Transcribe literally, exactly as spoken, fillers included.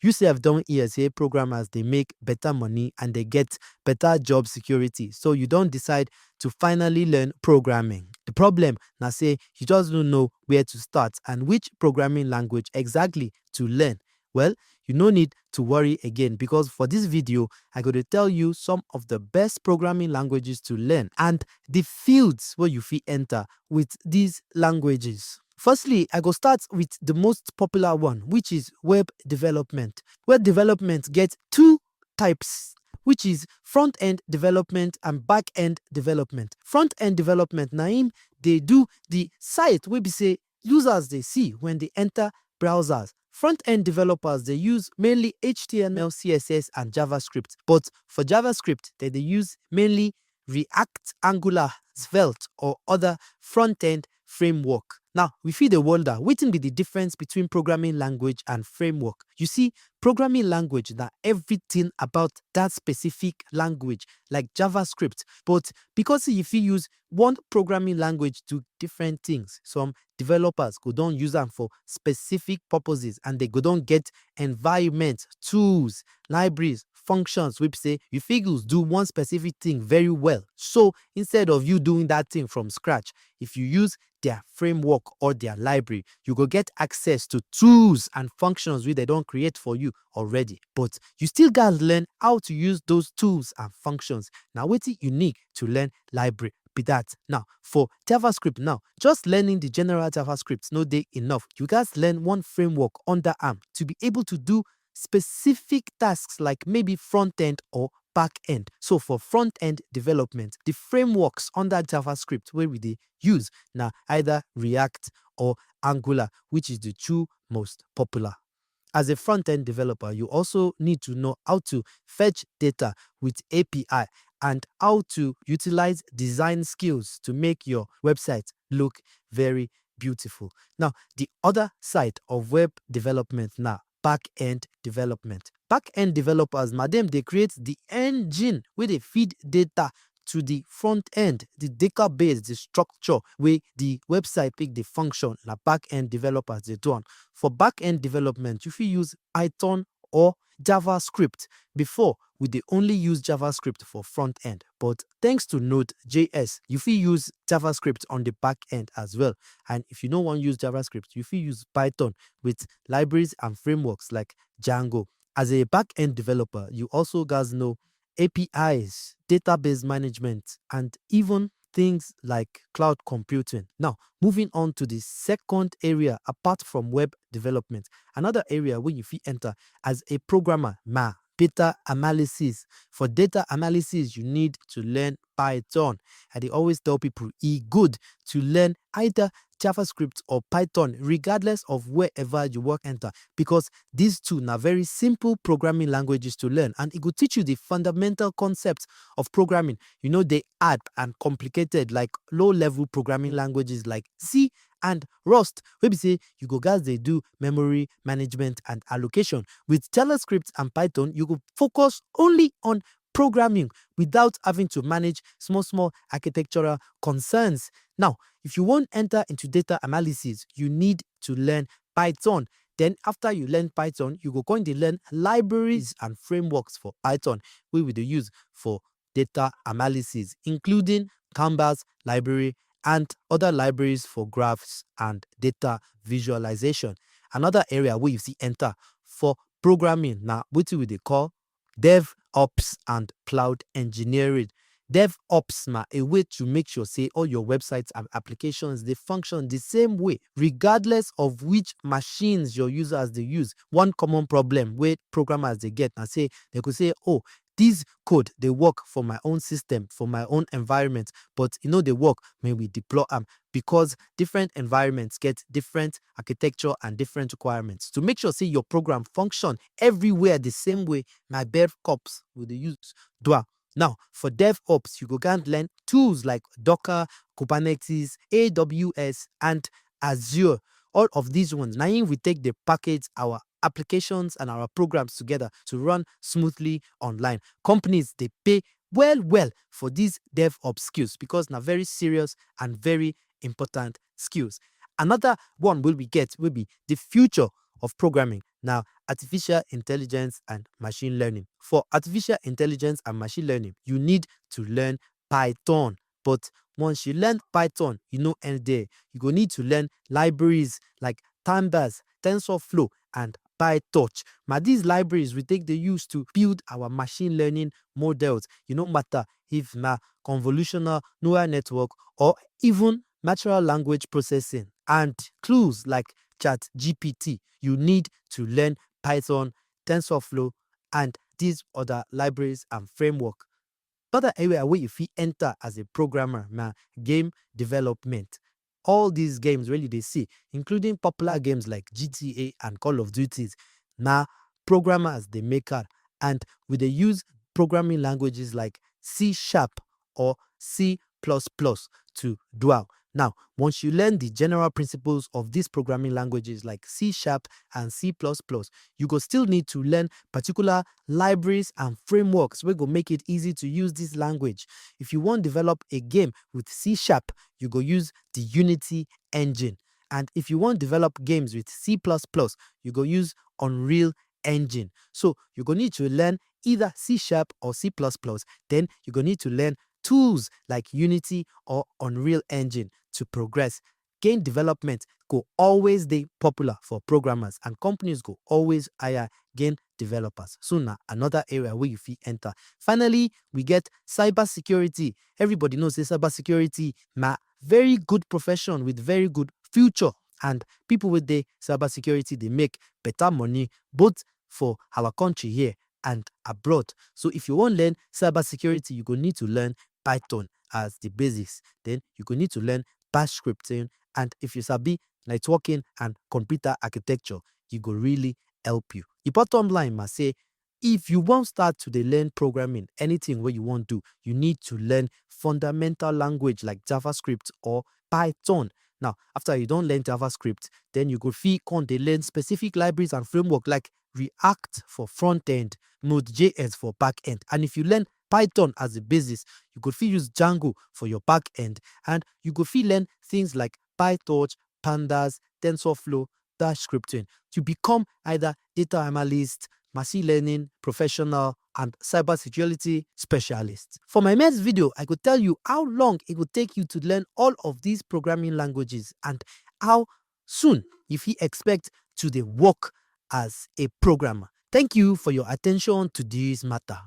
You sef don hear say programmers dey make better money and dey get better job security, so you don decide to finally learn programming. The problem na say you just don't know where to start and which programming language exactly to learn. Well, you no need to worry again, because for this video, I go to tell you some of the best programming languages to learn and the fields where you fit enter with these languages. Firstly, I go start with the most popular one, which is web development. Web development get two types, which is front-end development and back-end development. Front-end development na im dey do the site wey be say users dey see when they enter browsers. Front-end developers dey use mainly H T M L, C S S, and JavaScript. But for JavaScript, they dey use mainly React, Angular, Svelte, or other front-end framework. Now, we fit dey wonder, wetin be the difference between programming language and framework? You see, programming language na everything about that specific language, like JavaScript. But because you fit use one programming language do different things, some developers go don use am for specific purposes, and they go don get environment, tools, libraries, functions wey be say you fit use do one specific thing very well. So instead of you doing that thing from scratch, if you use their framework or their library, you go get access to tools and functions wey they don create for you already. But you still gats learn how to use those tools and functions. Na wetin you need to learn library be that. Now, for JavaScript now, just learning the general JavaScript no dey enough. You gats learn one framework under am to be able to do specific tasks, like maybe front end or back end. So for front end development, the frameworks under JavaScript wey we dey use na either React or Angular, which is the two most popular. As a front end developer, you also need to know how to fetch data with A P I and how to utilize design skills to make your website look very beautiful. Now, the other side of web development na back end development. Back end developers na dem dey create the engine wey dey feed data to the front end, the database, the structure wey the website take dey function, na back end developers dey do am. For back end development, you fit use Python or JavaScript. Before, we dey only use JavaScript for front end, but thanks to Node J S, you fit use JavaScript on the back end as well. And if you no wan use JavaScript, you fit use Python with libraries and frameworks like Django. As a back end developer, you also gats know A P Is, database management, and even things like cloud computing. Now, moving on to the second area apart from web development, another area wey you fit enter as a programmer na data analysis. For data analysis, you need to learn Python. I dey always tell people e good to learn either JavaScript or Python, regardless of wherever you work enter, because these two na very simple programming languages to learn, and e go teach you the fundamental concepts of programming. You know, they hard and complicated like low level programming languages like C and Rust, wey be say you go gats dey do memory management and allocation. With JavaScript and Python, you go focus only on programming without having to manage small, small architectural concerns. Now, if you wan enter into data analysis, you need to learn Python. Then after you learn Python, you go come dey learn libraries and frameworks for Python wey we dey use for data analysis, including Canvas library and other libraries for graphs and data visualization. Another area wey you see enter for programming na wetin we dey call DevOps and cloud engineering. DevOps na a way to make sure say all your websites and applications dey function the same way, regardless of which machines your users dey use. One common problem wey programmers dey get na say they go say, "Oh, this code dey work for my own system, for my own environment, but e no dey work when we deploy am," because different environments get different architecture and different requirements. To make sure say your program function everywhere the same way, na DevOps we dey use do am. Now, for DevOps, you go gats learn tools like Docker, Kubernetes, A W S, and Azure. All of these ones, na im we take dey package our applications and our programs together to run smoothly online. Companies dey pay well, well for these DevOps skills because na very serious and very important skills. Another one wey we get wey be the future of programming na artificial intelligence and machine learning. For artificial intelligence and machine learning, you need to learn Python. But once you learn Python, you no end there. You go need to learn libraries like Pandas, TensorFlow, and PyTorch. Ma these libraries we take dey use to build our machine learning models. E no matter if na convolutional neural network or even natural language processing and tools like ChatGPT, you need to learn Python, TensorFlow, and these other libraries and framework. Other area wey you fit enter as a programmer na game development. All these games wey you dey see, including popular games like G T A and Call of Duties, na programmers dey make am, and we dey use programming languages like C sharp or C plus plus to do am. Now, once you learn the general principles of these programming languages like C sharp and C plus plus, you go still need to learn particular libraries and frameworks wey go make it easy to use this language. If you wan develop a game with C sharp, you go use the Unity engine. And if you wan develop games with C plus plus, you go use Unreal engine. So you go need to learn either C sharp or C plus plus. Then you go need to learn tools like Unity or Unreal Engine to progress. Game development go always dey popular for programmers, and companies go always hire game developers. So na another area wey you fit enter. Finally, we get cyber security. Everybody knows say cyber security na very good profession with very good future, and people wey dey cyber security dey make better money both for our country here and abroad. So if you wan learn cyber security, you go need to learn Python as the basics. Then you go need to learn bash scripting, and if you sabi networking and computer architecture, e go really help you. The bottom line na say, if you wan start to dey learn programming, anything wey you wan do, you need to learn fundamental language like JavaScript or Python. Now, after you don learn JavaScript, then you go fit come dey learn specific libraries and framework like React for front end, Node J S for back end. And if you learn Python as the basis, you go fit use Django for your back end, and you go fit learn things like PyTorch, Pandas, TensorFlow, Bash scripting to become either data analyst, machine learning professional, and cybersecurity specialist. For my next video, I go tell you how long it go take you to learn all of these programming languages and how soon you fit expect to dey work as a programmer. Thank you for your attention to this matter.